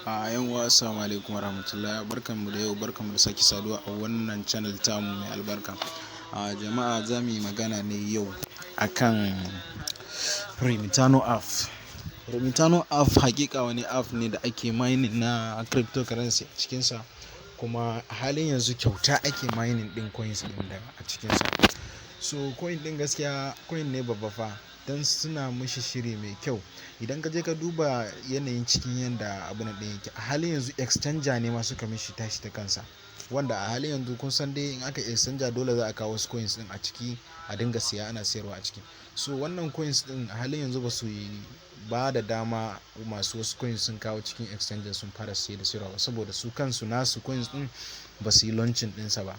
'Yan uwa, assalamu alaikum warahmatullahi. Barkanmu da yau, barkanmu da sake saduwa a wannan channel tamu mai albarka. Jama'a, za mu yi magana ne yau akan Remitano app. Remitano app hakika wani app ne da ake mining na cryptocurrency a cikinsa, kuma a halin yanzu kyauta ake mining ɗin coins ɗin da a cikinsa. So coin ɗin gaskiya coin ne babba fa, don suna mishi shiri mai kyau. Idan ka je ka duba yanayin cikin yanda abun ɗin yake, a halin yanzu exchanger ne ma suka mishi tashi ta kansa. Wanda a halin yanzu kun san dai in aka exchanger, dole za a kawo wasu coins ɗin a ciki, a dinga siya ana sayarwa a ciki. So wannan coins ɗin a halin yanzu ba su yi ba da dama masu wasu coins sun kawo cikin exchanger sun fara siye da sayarwa ba, saboda su kansu nasu coins ɗin ba su yi launching ɗinsa ba.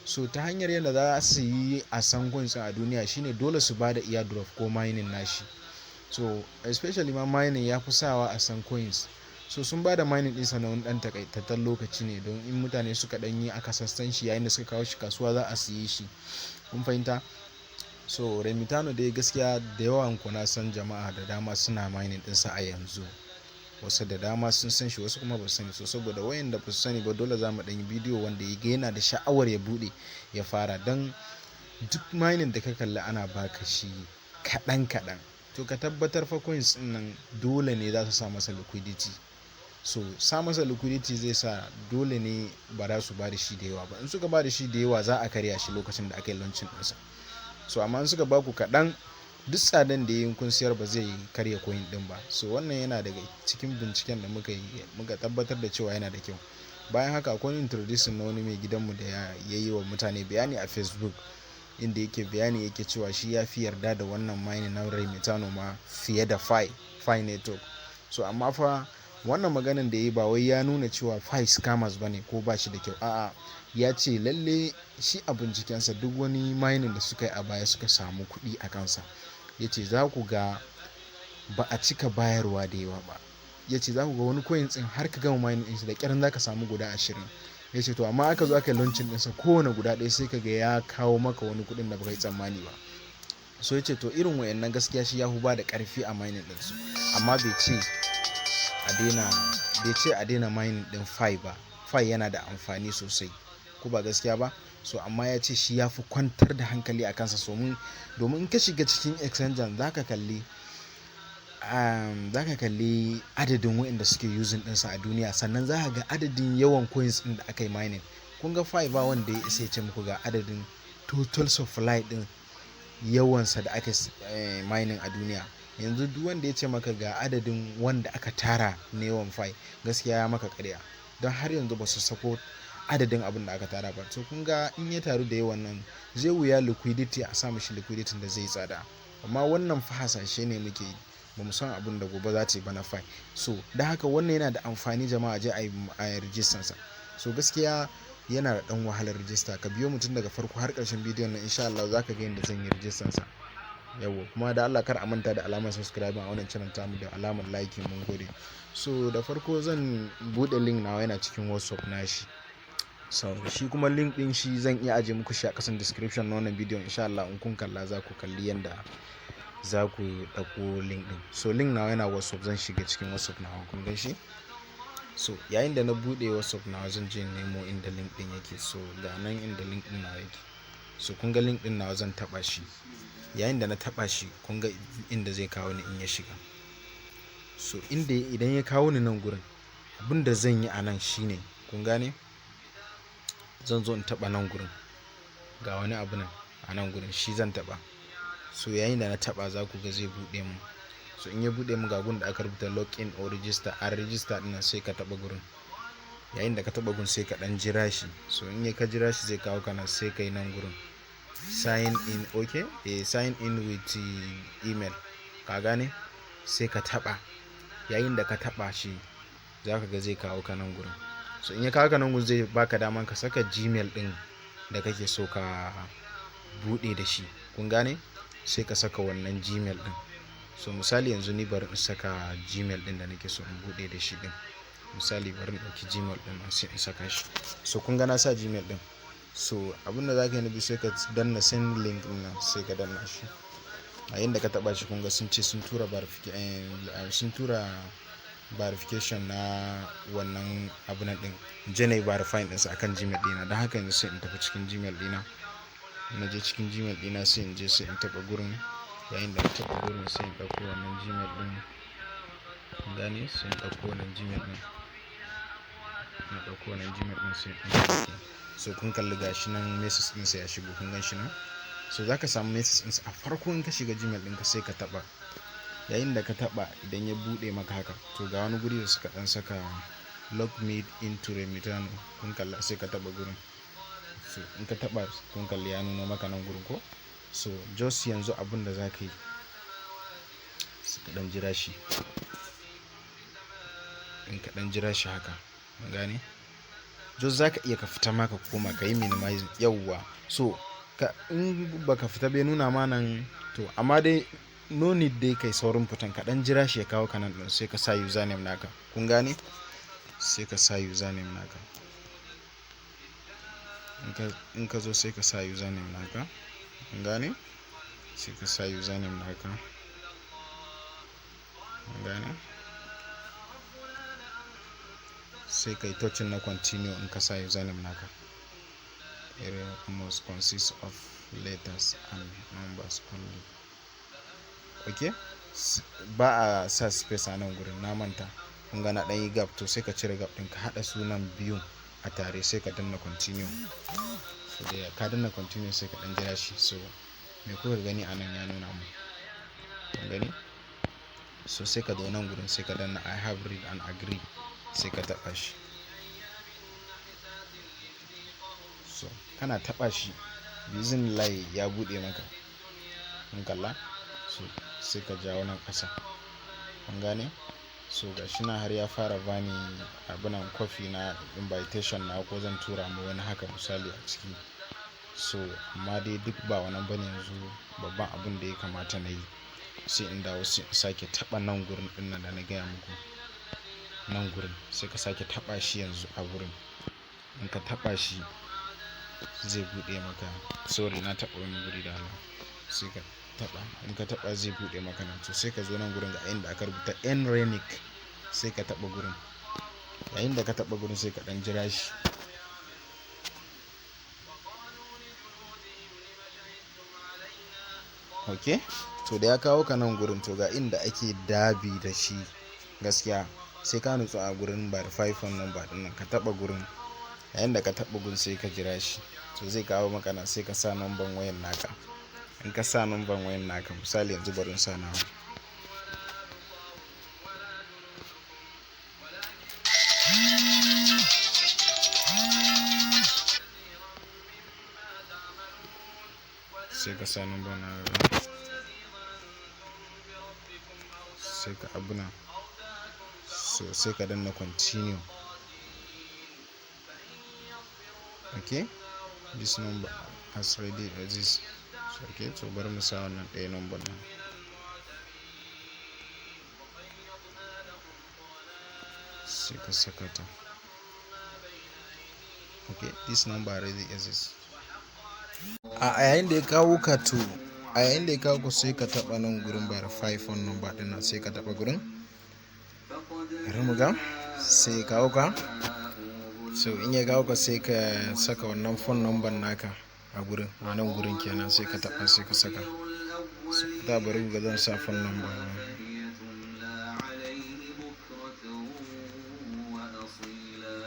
So ta hanyar yadda za su yi a san coins a duniya shine dole su ba da airdrop ko mining nashi. So especially ma mining ya fi sawa a san coins. So sun ba da mining ɗinsa na wani ɗan takaitaccen lokaci ne, don in mutane suka ɗan yi aka sassan shi, yayin da suka kawo shi kasuwa za a siye shi. Kun fahimta? So Remitano dai gaskiya da yawan ku na san jama'a da dama suna mining ɗinsa a yanzu. Wasu da dama sun san shi, wasu kuma ba su sani. So saboda wayanda ba su sani ba, dole za mu ɗan yi bidiyo wanda ya yana da sha'awar ya buɗe ya fara. Don duk mining da ka kalli ana baka shi kaɗan kaɗan, to ka tabbatar fa coins ɗin nan dole ne za su sa masa liquidity. So sa masa liquidity zai sa dole ne ba za su ba da shi da yawa ba. In suka ba da shi da yawa, za a karya shi lokacin da aka yi launching ɗinsa. So amma in suka baku kaɗan, duk tsadan da yayi, kun siyar, ba zai karya coin ɗin ba. So wannan yana daga cikin binciken da muka yi muka tabbatar da cewa yana da kyau. Bayan haka, akwai introducing na wani mai gidanmu da ya yi wa mutane bayani a Facebook, inda yake bayani yake cewa shi ya fi yarda da wannan mining na Remitano ma fiye da Pi Network. So amma fa wannan maganan da ya yi ba wai ya nuna cewa Pi scammers ba ne ko ba shi da kyau. A'a, ya ce lalle shi a bincikensa, duk wani mining da suka yi a baya suka samu kuɗi a kansa, ya ce za ku ga ba a cika bayarwa da yawa ba. Ya ce za ku ga wani coin ɗin har ka gama mining ɗinsa, da ƙyar za ka samu guda 20. Ya ce to amma aka zo aka yi launching ɗinsa, kowane guda ɗaya sai ka ga ya kawo maka wani kuɗin da baka yi tsammani ba. So ya ce to irin wayannan gaskiya shi ya fi ba da ƙarfi a mining ɗinsu, amma bai ce a daina mining ɗin Pi ba. Pi yana da amfani sosai, ko ba gaskiya ba? So amma ya ce shi ya fi kwantar da hankali a kansa, domin in ka shiga cikin exchanger za ka kalli adadin waɗanda suke using ɗinsa a duniya, sannan za ka ga adadin yawan coins ɗin da aka yi mining. Kun ga Pi, ba wanda ya isa ya ce muku ga adadin total supply ɗin yawansa da aka mining a duniya. Yanzu duk wanda ya ce maka ga adadin wanda aka tara na yawan Pi, gaskiya ya maka ƙarya, don har yanzu ba su sako adadin abin da aka tara ba. So kun ga in ya taru da yawan nan, zai wuya liquidity a sa mishi liquidity da zai tsada. Amma wannan fa hasashe ne muke yi, ba mu san abin da gobe za ta yi ba na Pi. So don haka wannan yana da amfani, jama'a, je a yi rijistan sa. So gaskiya yana da ɗan wahalar rijista. Ka biyo mutum daga farko har ƙarshen bidiyon nan, insha Allah za ka ga yadda zan yi rijistan sa. Yawwa, kuma da Allah kar a manta da alamar subscribe a wannan channel tamu da alamar like. Mun gode. So da farko zan buɗe link nawa, yana cikin WhatsApp nashi. So shi kuma link ɗin shi zan iya ajiye muku shi a ƙasan description na wannan bidiyon. Insha Allah in kun kalla, za ku kalli yanda za ku ɗauko link ɗin. So link nawa yana WhatsApp, zan shiga cikin WhatsApp nawa, kun gan shi. So yayin da na buɗe WhatsApp nawa, zan je nemo inda link ɗin yake. So ga nan inda link ɗin nawa yake. So kun ga link ɗin nawa, zan taɓa shi. Yayin da na taɓa shi, kun ga inda zai kawo ni in ya shiga. So inda idan ya kawo ni nan gurin, abin da zan yi a nan shine, kun gane, zan zo in taɓa nan gurin. Ga wani abu nan a nan gurin, shi zan taɓa. So yayin da na taɓa, za ku ga zai buɗe mu. So in ya buɗe mu, ga gun da aka rubuta "login or register", an register ɗin nan, sai ka taɓa gurin. Yayin da ka taɓa gun, sai ka ɗan jira shi. So in ya ka jira shi, zai kawo ka nan, sai ka yi nan gurin "sign in". Okay, sign in with email, ka gane, sai ka taɓa. Yayin da ka taɓa shi, za ka ga zai kawo ka nan gurin. So in ya kawo ka nan gurin, zai baka daman ka saka Gmail ɗin da kake so ka buɗe da shi. Kun gane? Sai ka saka wannan Gmail ɗin. So misali yanzu ni bari in saka Gmail ɗin da nake so in buɗe da shi ɗin. Misali, bari in ɗauki Gmail ɗin nan sai in saka shi. So kun ga na sa Gmail ɗin. So abin da za ka yi na biyu, sai ka danna "send link" ɗin nan, sai ka danna shi. Yayin da ka taɓa shi, kun ga sun ce sun tura verification, sun tura verification na wannan abun nan ɗin. In je na yi verifying ɗinsa akan Gmail ɗina. Don haka yanzu sai in tafi cikin Gmail ɗina. Na je cikin Gmail ɗina, sai in je sai in taɓa gurin. Yayin da na taɓa gurin, sai in ɗauko wannan Gmail ɗin. Kun gane? Sai in ɗauko wannan Gmail ɗin. Na ɗauko wannan Gmail ɗin, sai in ɗauke. So kun kalli gashi nan message ɗinsa ya shigo, kun gan shi nan. So za ka samu message ɗinsa a farko in ka shiga Gmail ɗinka, sai ka taɓa. Yayin da ka taɓa, idan ya buɗe maka haka, to ga wani guri da suka ɗan saka "Log me into Remitano". Kun kalla, sai ka taɓa gurin. So in ka taɓa, kun kalli ya nuno maka nan gurin ko? So just yanzu abun da za ka yi, sai ka ɗan jira shi. In ka ɗan jira shi haka, kun gane? Just za ka iya ka fita ma ka koma ka yi minimizing, yauwa. So ka in baka fita bai nuna ma nan to, amma dai no need dai kai saurin fitan, ka ɗan jira shi ya kawo ka nan ɗin, sai ka sa username naka. Kun gane? Sai ka sa username naka. In ka zo, sai ka sa username naka. Kun gane? Sai ka sa username naka. Kun gane? Sai ka yi touching na continue in ka sa username naka. Area must consist of letters and numbers only. Okay? Ba a sa space a nan gurin, na manta. Kun ga na ɗan yi gap, to sai ka cire gap ɗin, ka haɗa sunan biyun a tare, sai ka danna continue. So da ka danna continue, sai ka ɗan jira shi. So me kuka gani a nan ya nuna mu? Kun gani? So sai ka zo nan gurin, sai ka danna "I have read and agree", sai ka taɓa shi. So kana taɓa shi, biiznillahi ya buɗe maka. Kun kalla? So sai ka jawo nan ƙasa. Kun gane? So ga shi nan har ya fara bani abunan copy na invitation na ko zan tura ma wani haka misali a ciki. So amma dai duk ba wannan bane yanzu babban abun da ya kamata na yi. Sai in dawo, sai in sake taɓa nan gurin ɗin nan da na gaya muku. Nan gurin sai ka sake taɓa shi yanzu a gurin. In ka taɓa shi zai buɗe maka. Sorry, na taɓa wani guri da Allah. Sai ka taɓa. In ka taɓa zai buɗe maka nan. To sai ka zo nan gurin ga inda aka rubuta "Nrenic", sai ka taɓa gurin. Yayin da ka taɓa gurin, sai ka ɗan jira shi. Okay? To da ya kawo ka nan gurin, to ga inda ake dabi da shi gaskiya. Sai ka nutsu a gurin verify phone number ɗin nan, ka taɓa gurin. Yayin da ka taɓa gun, sai ka jira shi. To zai kawo maka nan, sai ka sa number wayan naka. In ka sa number wayan naka, misali yanzu bari in sa nawa. Sai ka sa number naka. Sai ka abuna. So sai ka danna continue. Okay? This number has already exists. So okay, to bari mu sa wannan ɗaya number nan. Sai ka saka ta. Okay, this number already exists. A yayin da ya kawo ka to, a yayin da ya kawo ku, sai ka taɓa nan gurin verify phone number ɗin nan, sai ka taɓa gurin. Bari mu ga, sai ya kawo ka. So in ya kawo ka, sai ka saka wannan phone number naka a gurin. A nan gurin kenan, sai ka taɓa, sai ka saka. So da bari ku ga zan sa phone number na. تملى عليه بكرة وأصيلا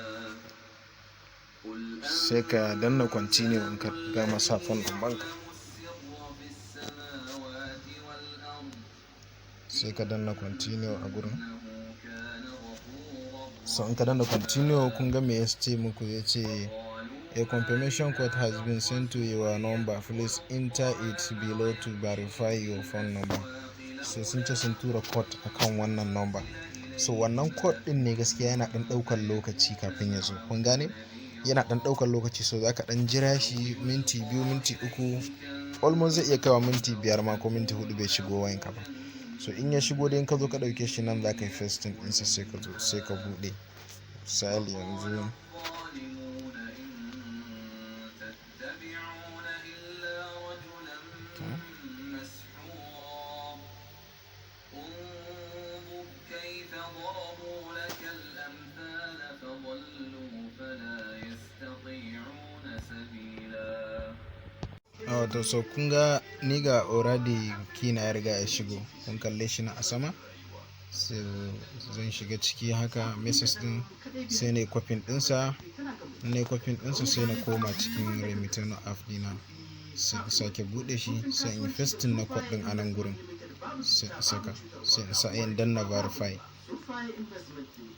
قل Sai ka danna continue in ka gama sa phone number ka. السر في السماوات والأرض Sai ka danna continue a gurin. إنه كان غفورا So in ka danna continue, kun ga me ya ce muku? Ya ce "A confirmation code has been sent to your number. Please enter it below to verify your phone number." So sun ce sun tura code akan wannan number. So wannan code ɗin ne gaskiya yana ɗan ɗaukar lokaci kafin ya zo. Kun gane? Yana ɗan ɗaukar lokaci, so za ka ɗan jira shi minti 2, minti 3, almost zai iya kaiwa minti 5 ma ko minti 4 bai shigo wayanka ba. So in ya shigo dai, in ka zo ka ɗauke shi nan, za ka yi pasting ɗinsa, sai ka zo sai ka buɗe. Misali yanzu الظالمون إن تتبعون إلا رجلا مسحورا انظر كيف ضربوا Wato so kun ga ni ga already key na ya riga ya shigo. Kun kalle shi na a sama. So zan shiga ciki haka message din, sai na yi copying ɗinsa. In nayi copying ɗinsa, sai na koma cikin Remitano app dina. Sai in sake buɗe shi, sai in yi pasting na code ɗin a nan gurin. Sai in saka, sai in sa in danna verify.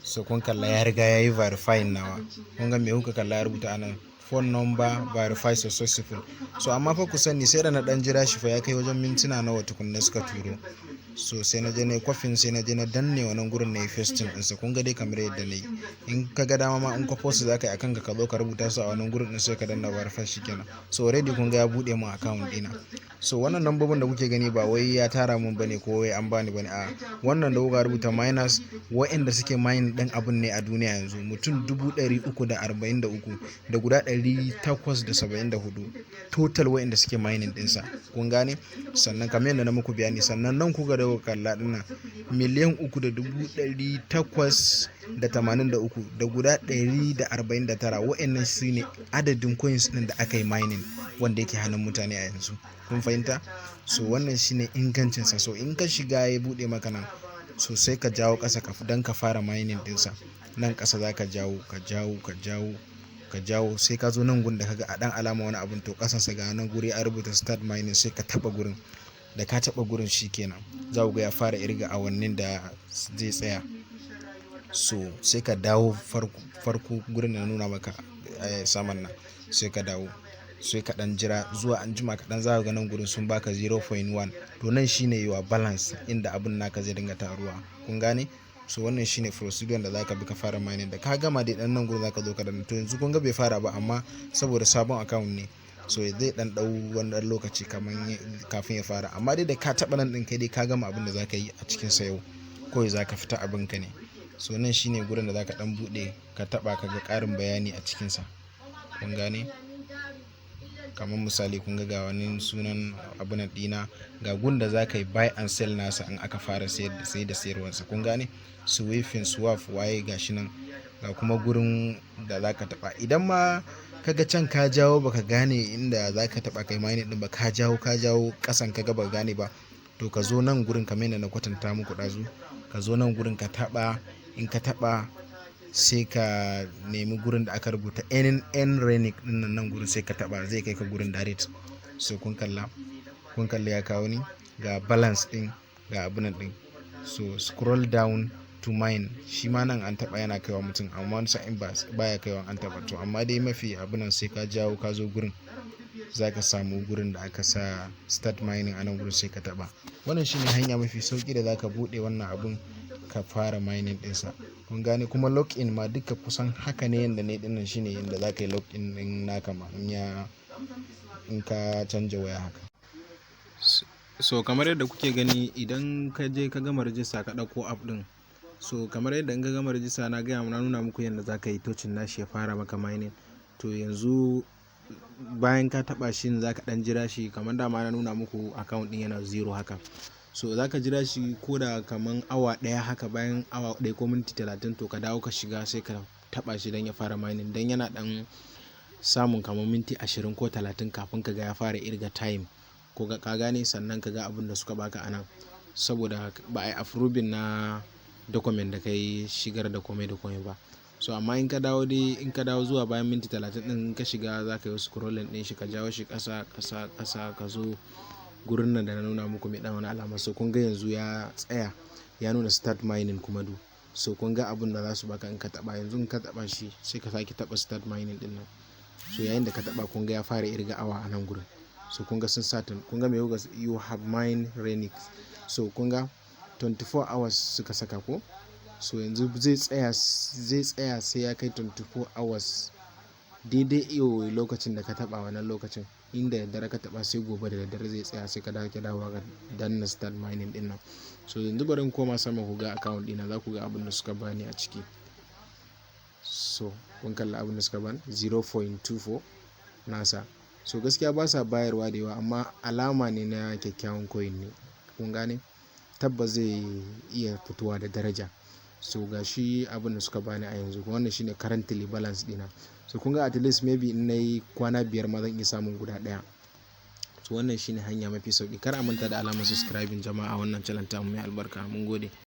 So kun kalla ya riga ya yi verifying nawa. Kun ga me kuka kalla ya rubuta a nan? "Phone number verify successful." So amma fa ku sani, sai da na ɗan jira shi fa ya kai wajen mintuna nawa tukunna suka turo. So sai na je na yi copying, sai na je na danne wannan gurin, na yi pasting ɗinsa. Kun ga dai kamar yadda na yi. In ka ga dama ma, in kwafo su za ka yi a kanka, ka zo ka rubuta su a wannan gurin ɗin, sai ka danna verify, shi kenan. So already kun ga ya buɗe mun account ɗina. So wannan lambobin da kuke gani ba wai ya tara mun bane ko wai an bani bane, a'a. Wannan da kuka rubuta minus, wa'inda suke mining ɗin abun ne a duniya yanzu, mutum 343,874 total wa'inda suke mining ɗinsa. Kun gane? Sannan kamar yadda na muku bayani, sannan nan kuka da kuka kalla ɗinnan, 3,883,149, wa'innan su ne adadin coins ɗin da aka yi mining wanda yake hannun mutane a yanzu. Kun fahimta? So wannan shine ingancinsa. So in ka shiga ya buɗe maka nan, so sai ka jawo ƙasa ka don ka fara mining ɗinsa. Nan ƙasa za ka jawo, ka jawo, ka jawo, ka jawo, sai ka zo nan gun da kaga a ɗan alama wani abun. To ƙasansa ga nan guri an rubuta "start mining", sai ka taɓa gurin. Da ka taɓa gurin, shi kenan, za ku ga ya fara irga awannin da zai tsaya. So sai ka dawo farko farko gurin da na nuna maka saman nan, sai ka dawo, sai ka ɗan jira zuwa anjima kaɗan, za ka ga nan gurin sun baka 0.1. To nan shine your balance, inda abun naka zai dinga taruwa. Kun gane? So wannan shine procedure da zaka bi ka fara mining. Da ka gama dai, ɗan nan gurin zaka zo ka danna. To yanzu kun ga bai fara ba, amma saboda sabon account ne, so zai ɗan ɗau wani ɗan lokaci kaman kafin ya fara. Amma dai da ka taɓa nan ɗin, kai dai ka gama abin da zaka yi a cikinsa yau, kawai zaka fita abinka ne. So nan shine gurin da zaka ɗan buɗe ka taɓa ka ga ƙarin bayani a cikinsa. Kun gane? Kamar misali, kun ga wani sunan abunan ɗina, ga gun da za ka yi buy and sell nasa in aka fara sayar da saye da sayarwarsa. Kun gane? Swapping, swap, waye, gashi nan. Ga kuma gurin da za ka taɓa. Idan ma ka ga can ka jawo baka gane inda za ka taɓa kai mining ɗin ba, ka jawo, ka jawo ƙasan, ka ga baka gane ba, to ka zo nan gurin kamar yadda na kwatanta muku ɗazu. Ka zo nan gurin ka taɓa. In ka taɓa, sai ka nemi gurin da aka rubuta N N Renic ɗin nan, nan gurin, sai ka taɓa, zai kai ka gurin direct. So kun kalla, kun kalla ya kawo ni ga balance ɗin, ga abunan ɗin. So "scroll down to mine", shi ma nan an taɓa yana kaiwa mutum, amma wani sa'in ba baya kaiwa an taɓa. To amma dai mafi abunan, sai ka jawo ka zo gurin, za ka samu gurin da aka sa "start mining" a nan gurin, sai ka taɓa. Wannan shine hanya mafi sauƙi da za ka buɗe wannan abun ka fara mining ɗinsa. Kun gane? Kuma login ma duka kusan haka ne. Yanda ne ɗinnan shine yanda za ka yi login ɗin naka ma in ka canja waya haka. So kamar yadda kuke gani, idan ka je ka gama register, ka ɗauko app ɗin. So kamar yadda in ka gama register, na gaya na nuna muku yadda za ka yi touching nashi ya fara maka mining. To yanzu bayan ka taɓa shi, za ka ɗan jira shi. Kamar dama na nuna muku, account ɗin yana zero haka. So za ka jira shi ko da kaman awa ɗaya haka. Bayan awa 1 ko minti 30, to ka dawo ka shiga, sai ka taɓa shi don ya fara mining. Don yana ɗan samun kamar minti 20 ko 30 kafin ka ga ya fara irga time. Ko ka gane? Sannan ka ga abin da suka baka a nan. Saboda ba a yi approving na document da ka yi shigar da kome da kome ba. So amma in ka dawo dai, in ka dawo zuwa bayan minti 30 ɗin, in ka shiga, za ka yi scrolling ɗin shi, ka jawo shi ƙasa, ƙasa, ƙasa, ka zo gurin nan da na nuna muku mai ɗan wani alama. So kun ga yanzu ya tsaya, ya nuna "start mining" kuma du. So kun ga abun da za su baka in ka taɓa yanzu. In ka taɓa shi, sai ka sake taɓa "start mining" ɗin nan. So yayin da ka taɓa, kun ga ya fara irga awa a nan gurin. So kun ga sun sa, kun ga me kuka, "You have mined Renix". So kun ga 24 hours suka saka ko? So yanzu zai tsaya sai ya kai 24 hours daidai iyo lokacin da ka taɓa wannan lokacin. Inda daddare ka taɓa, sai gobe da daddare zai tsaya, sai ka dawo dawowa ka danna "start mining" ɗin nan. So yanzu bari in koma sama ku ga account ɗina, za ku ga abin da suka bani a ciki. So kun kalla abin da suka bani, 0.24 nasa. So gaskiya ba sa bayarwa da yawa, amma alama ne na kyakkyawan coin ne. Kun gane? Tabbas zai iya fitowa da daraja. So ga shi abin da suka bani a yanzu. Wannan shine currently balance ɗina. So kun ga at least maybe in nayi kwana 5 ma, zan iya samun guda ɗaya. To, wannan shine hanya mafi sauki. Kar a manta da alamar subscribing, jama'a, wannan channel tamu mai albarka. Mun gode.